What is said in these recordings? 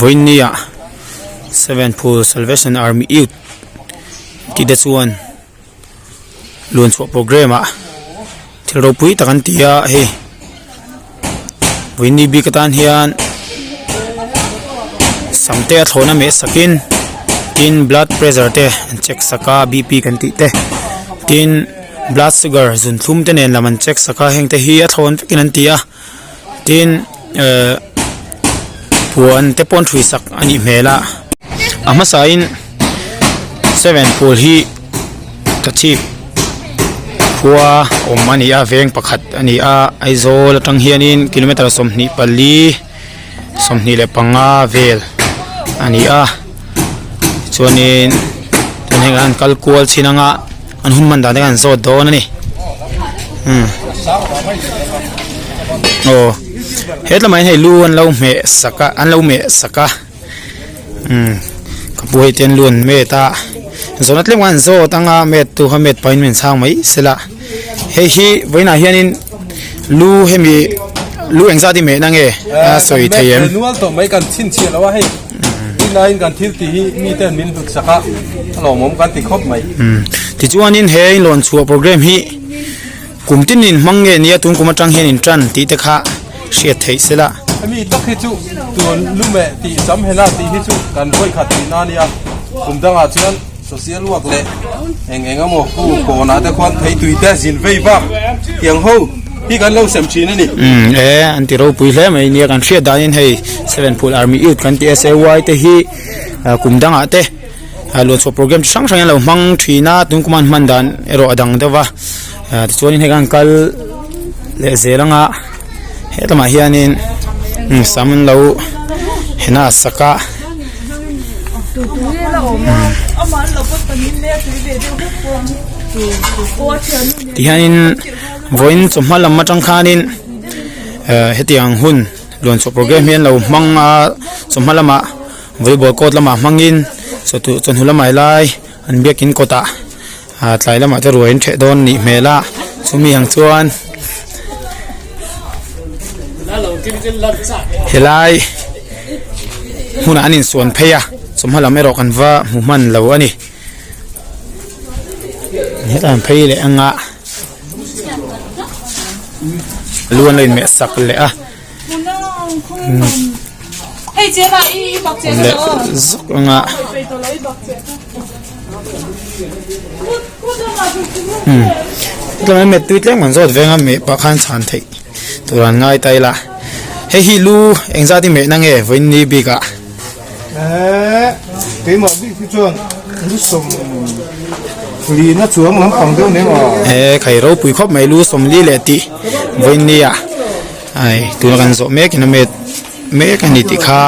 Vawinia Sevenphul Salvation Army Youth tih te chuan luan chhuah programme ah thil ropui tak an ti a hei vawiini bik atan hian sam te a thlawhna meh sakin tin blood pressure te an check sak a b p kan tih te tin blood sugar zun thlum te nen lam an check sak a heng te hi a thlawn vekin an ti a tin ehh puan te pawh an hrui sak a nih hmel a a hmasain seven phul hi ka chhip khua awm a ni a veng pakhat a ni a Aizawl atang hianin kilometer 24 25 vel a ni a chuanin tun heng an kal kual chin anga an hun hman dan te khan an zawt dawn a ni umm aw hetlaiah hian hei lu an lo hmeh sak a an lo meh sak a. Umm ka pu hei te an lu an met a zawhna tlem khan an zawt ang a met tu kha met pahin min chhang mai sela hei hi vawiinah hianin lu hemi lu engzat i mehna nge a sawi thei em. Nual tawh mai kan chhinchhiah lo a hei tunlaiin kan thil tih hi mite an min hlut sak a a lawmawm kan ti khawp mai. Umm tichuanin he inlawn chhuah program hi kum tinin hmang nge nia tun kum atang hian intan tih te kha hriat theih sela. Hemi tak hi chu tun lumeh tih sam hena tih hi chu kan vawi khat tihna a nia. Kum dangah chuan social work leh eng eng emaw hu kawnah te khuan theitui te zin vei vak tiang ho hi kan lo sem thin a ni. Umm e an ti ropui hle mai nia kan hriat danin hei Seven Phul Army Youth kan tih SAY te hi kum dangah te luanchhuah program chi hrang hrang in an lo hmang thin a tun kuma an hman dan erawh a dang deuh va tichuanin hei khan kal leh zel anga hetlaiah hianin sam an lo henah sak a. Tihianin vawiin chawhma lam atang khanin hetiang hun luanchhuah program hi an lo hmang a chawhma lamah. Volleyball court lamah hmangin chawhtu chawhnu lamah helai an biakin kawtah ah tlai lamah te ruai an ṭheh dawn a nih hmel a chumi ang chuan helai hmunah an insuan phei a chawhma lam erawh kan va hmu hman lo a ni hetah an phei leh anga lu an lo inmeh sak leh a. Leh zuk anga umm tlai met tui tlem kan zawt veng a meh pah khan chhan theih tur an ngai ta ila hei hi lu engzat i mehna nge vawiin ni bik ah. Eee keimah bik hi chuan lu sawm lina chuang lampang deuh nen aw. Eee khai ropui khawp mai lu 40 leh tih vawiin ni ah. Ai tuna kan zawh mek in a met mek a ni tih kha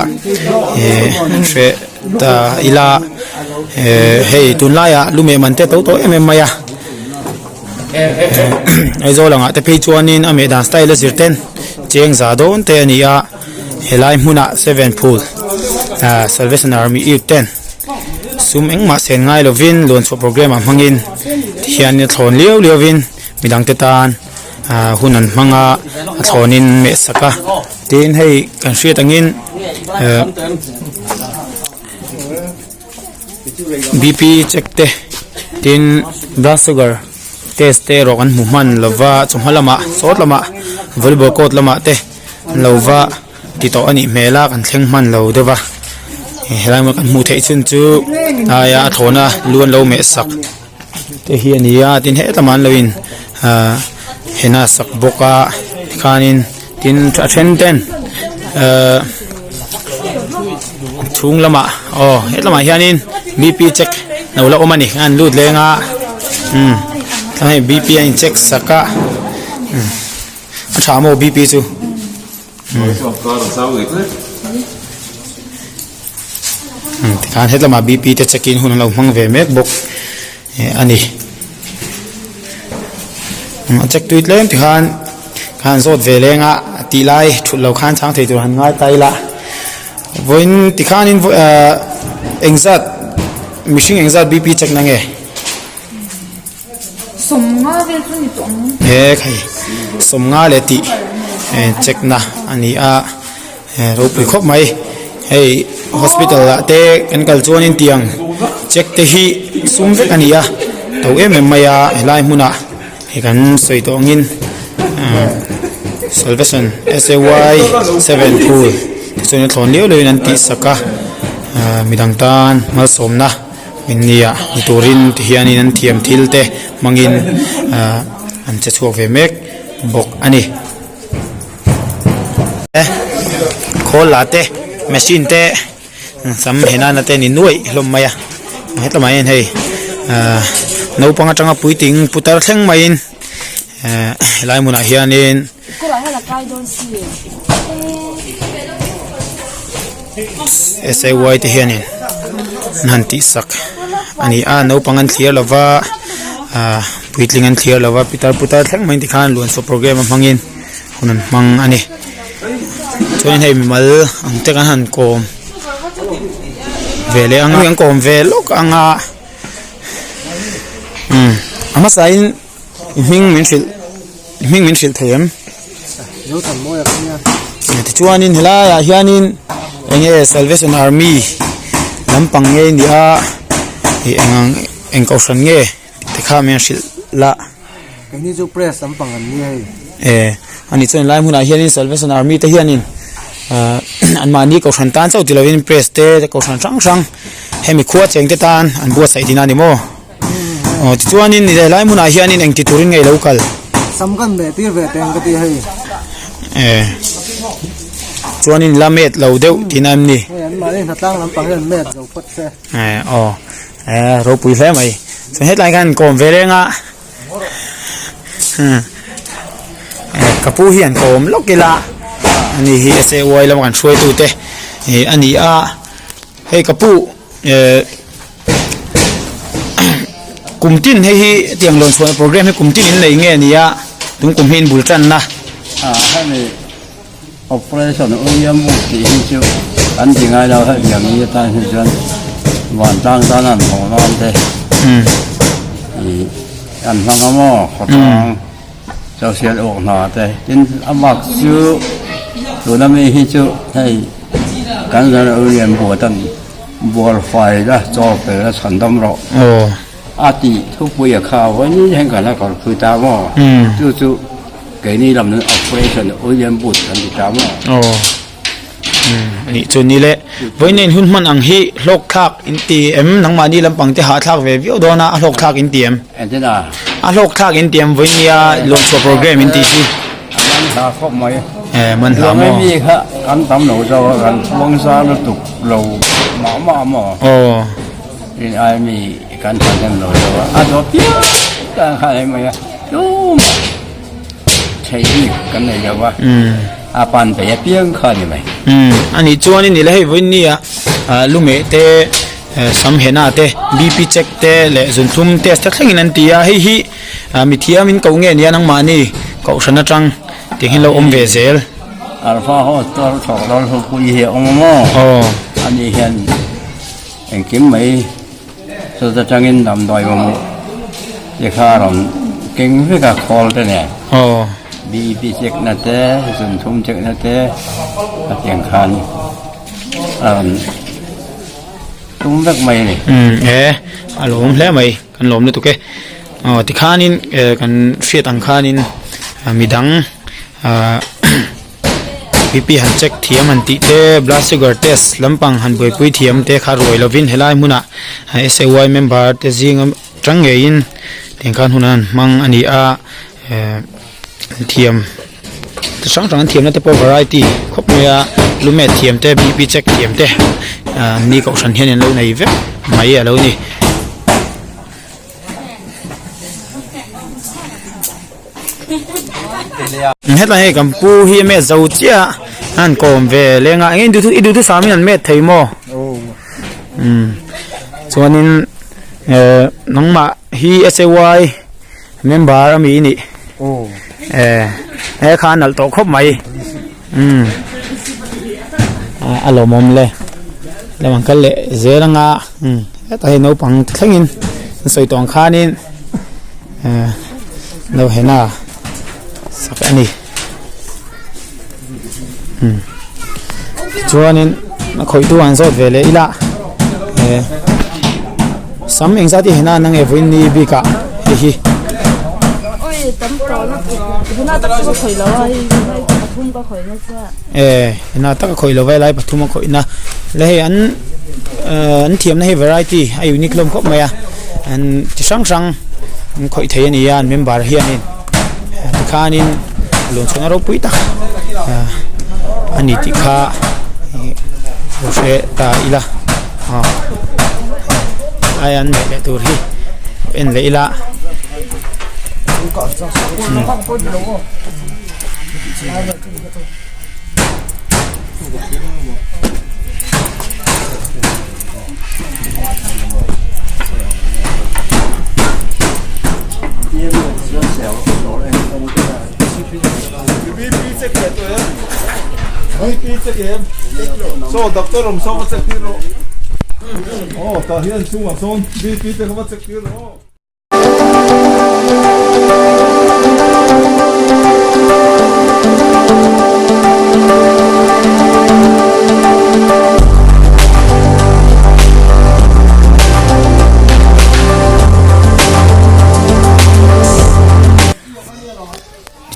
eh hre ta ila eh hei tunlaiah lu meh man te to tawh em em mai a Aizawl angah te phei chuanin a meh dan style a zir ten cheng za dawn te a ni a helai hmunah seven phul ah salvation army youth ten sum engmah sen ngai lovin luanchhuah programme ah hmangin tihian a thlawn liau liau in midang te tan. ah hun an hmang a a thlawnin an meh sak a tin hei kan hriat angin eh b p check te tin blood sugar test te erawh kan hmu hman lova chawhma lamah sawt lamah volleyball court lamah te an lo va ti tawh a nih hmel a kan thleng hman lo deuh va helai hmun kan hmuh theih chhun chu aia a thlawna lu an lo meh sak. Te hi a ni a tin hetlamah an lo in ahh henna sak bawk a tikhanin tin a then ten ahh chhung lamah aw hetlamah hianin b p check lo la awm a ni an lut leng a umm hei b p a in check sak a umm a tha maw b p chu. Tikhan hetlama bp te check in hun an lo hmang ve mek bawk a ni. A check tui tlem ti khan ka han zawt ve leng a tih lai thut lo khan chhang thei tur han ngai ta ila vawiin tikhanin ahh engzat mihring engzat bp check na nge? Sawmnga vel chu ni tawh ang. He khai sawmnga leh tih check na a ni a ropui khawp mai hei hospital ah te kan kal chuanin tiang check te hi sum vek a ni a to em em mai a helai hmunah hei kan sawi tawh angin salvation S A Y 7 phul tichuan a thlawn liau liauin an tih sak a midang tan malsawmna. Innia ni turin ti hianin an thiam thil te hmangin ahh an che chhuak ve mek bawk a ni. Khawl lah te machine te sam he nana te ni nuaih hlawm mai a hetlai ah hian hei ahh naupang atanga puitling putar thleng maiin ehh helai hmunah hianin. S A Y te hianin an han tih sak a ni a naupang an thlir lova ahh puitling an thlir lova pitar putar thleng mai tikhan luanchhuah programme a hmangin hun an hmang a ni chuanin hei mimal ang te kan han kawm ve leh ang an kawm ve lawk ang a umm a hmasain. I hming min hrilh i hming min hrilh thei em? Tichuanin helaiah hianin eng nge Salvation Army lampang nge ni a ih eng ang eng kohhran nge tih te kha min hrilh la. Keini chu press lampang an ni hei. E ani chuan helai hmunah hianin Salvation Army te hianin ah anmahni kohhran tan chauh ti lovin press te kohhran hrang hrang hemi khua cheng te tan an buatsaih tihna a ni maw? Aw tichuanin ni helai hmunah hianin engti turin nge ilo kal? Sam kan meh tir ve teng ka ti hei. E chuanin la met lo deuh tihna em ni? Hei an mahni hnatlang lampang hian met zo phawt se. E aw e ropui hle mai. Chuan hetlai khan kawm ve reng a hmm e ka pu hi an kawm lawk ila ani hi S A Y lama kan hruaitute a ni a hei ka pu eh. Kum tin hei hi tiang lawn chhuahna program hi kum tin in nei nge ni a tum kum hi in bul tanna. A hemi operation William Wood tih hi chu an ti ngai lo hetiang ni atan hi chuan vantlang tan an haw nan te ih an hmang a maw khawtlang social awk hna te tin a bak chu tuna mi hi chu hei kan zan William Wood an. Bual fai la, chaw fel la chhan dam rawh. A tih thupui a kha vawiin hian kan la kalpui ta maw? Chu chu keini lam nan operation William Booth kan ti ta maw? Anih chu ni le. Vawiin in hun hman ang hi hlawk thlak in ti em? Nangmahni lampang te hahthlak ve viau dawn a, a hlawk thlak in ti em? Engtin a? A hlawk thlak in ti em vawiin nia lawmchhuah program in tih hi? A man hla khawp mai. E man hla maw? Mi kha kan tam lo zo a kan puang za lutuk lo mah mah maw? Aw. Rin ai mi kan tha hnem lo zo a a zawh piang tan kha nei mai a tumah theih bik kan nei lo a a pan peih apiang kha a ni mai. Anih chuan i ni le hei vawiin nia lumeh te sam hena te BP check te leh zunthlum test te thlengin an ti a hei hi Mithiam in ko nge nia nangmahni kohhran atang tih hi lo awm ve zel. Alpha Hotel thawk dawn ho pui hi a awm a maw? Aw. Ani hian engkim mai chuta tangin damdawi mamawh te kha a rawn keng vek a khawl te nen. Aw. BP check na te, zunthum check na te hetiang khan a rawn tum vek mai a ni. Umm e a lo awm hle mai. Kan lawm lutuk e. Aw tikhanin eh kan hriat ang khanin midang ah B P han check thiam han tih te blood sugar test lampang han buaipui thiam te kha ruai lovin helai hmunah S A Y member te zinga tang ngeiin tiang khan hun an hmang a ni a eh an thiam chi hrang hrang an thiamna te pawh variety khawp mai a lumet thiam te B P check thiam te ah ni kohhran hian an lo nei vek mai a lo ni. Hetlai hei kan pu hi a met zo chiah a han kawm ve leng a eng nge i duhthusam in an met thei maw umm chuanin eh nangmah hi S A Y member ami i nih. E he kha a nalh tawh khawp mai umm a lawmawm le lam an kal leh zel anga umm hetah hian naupang thlengin an sawi tawh ang khanin eh lo henna sak a ni umm chuanin a khawih tu an zawt ve leh ila eh sam engzat hi henna an ang e vawiin ni bikah hei hi. Eh henna taka khawih lo vai lai pathum a khawihna la hei an an thiamna hi variety a unique hlawm khawp mai a an chi hrang hrang an khawih thei a ni a an member hianin tikhanin lawmchhuahna ropui tak a ni tih kha lo hre ta ila aw helai an neih leh tur hi en leh ila.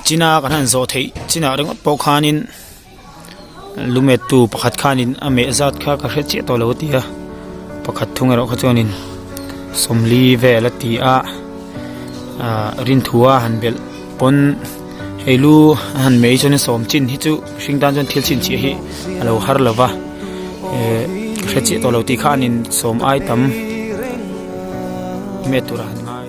China kan han zawh theih chinah ringawt pawh khanin lumettu pakhat khanin a meh zat kha ka hre chiah tawh lo a ti a pakhat thung erawh kha chuanin sawmli vel a ti a ah rinthua han belh pawn hei lu a han meh hi chuanin sawm chin hi chu mihring tan chuan thil chhinchhiah hi a lo har lo va eh ka hre chiah tawh lo tih khanin sawm ai tam met tur a han ngai.